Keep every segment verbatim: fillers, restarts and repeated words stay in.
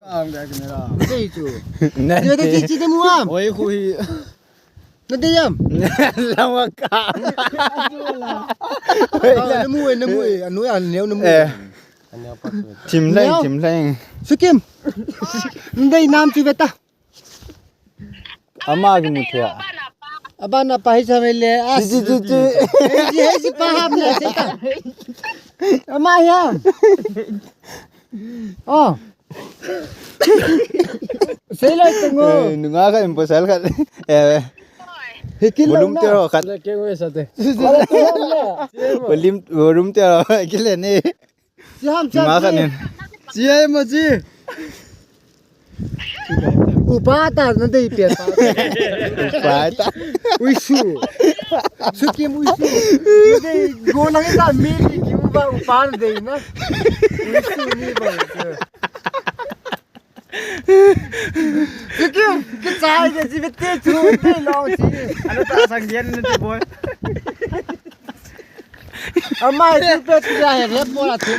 Am ga kena. Dei chu. Nante. Dei, dei, chi, chi, dei mu am. Oi, khu hi. Nadei am. Lama ka. Ah, namu e, namu e. Anu ya, neo namu. Eh. Thim leng, neo. Thim leng. Sukim. Nadei nam chu veta. Ama kimu thei a. Aba napa hi sa vele. As. Chi, chi, chi, chi. Hei, hei, si pa ham le. Ama ya. Oh. Sei lai tu ngo. Eh, nunga khat in pasal khat. Eh. Hikil volume na. Tiro khat. Le keng we sa te. Volume, volume tiro kile ne. Si ham, si ham, nunga khat si. Ne. Si ai ma si. Upa ta nadei pe ta. Upa ta. Uisu. Sukim uisu. Nadei go lang ta mi ni ki upa upa nadei na. Uisu ni ba. Kikim, kichai de, chi bete chu, te lo chi. Ano ta sang gen ni te boy. Amai tu pe tu ya he, he bola tu.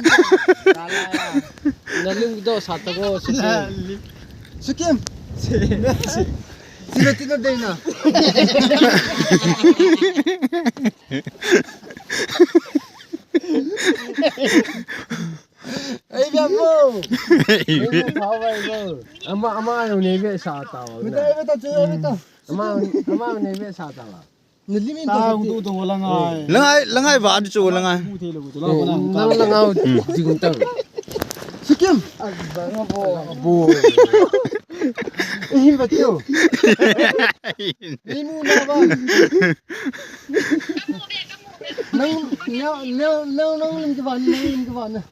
Nalung do sa ta go, Sukim. Sukim. Chi bete no de na. Ei, bia bo. Ei, bia bo, bia bo. Ama, ama, yo ne be sa ta wa. Beta, beta, chu, beta. Ama, ama, yo ne be sa ta wa. Ne limi ta to. Tu to la ngai. La ngai, la ngai ba chu la ngai. Nang la ngau ding ta. Sukim. Bo. Ei, him ba chu. Ei, mu na ba. Nang, nang, nang, nang, nang lim ki ba, nang lim ki ba na.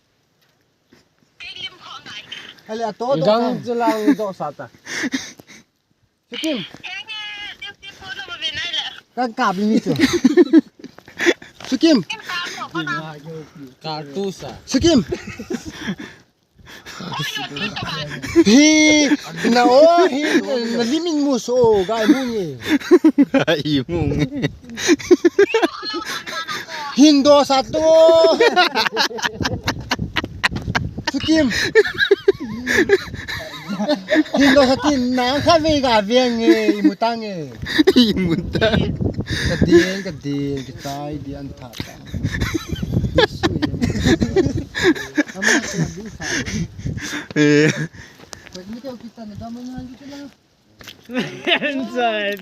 Ale, a to, to, gang to. Jelang do sa ta. Sukim. Kan ka bi mi chu. Sukim. Kartusa. Sukim. Hi, na o, hi, na limin mu so, gai mu ni. Gai mu ni. Hindo sa to. Sukim. Hindo sa tin na kha ve ga ve nge, imutang nge. Imutang. Ka ding, ka ding, ka tai di an tha ta. Ama sa du sa. Eh. Ko ni ko kita na da mo na kita na. Enjoy,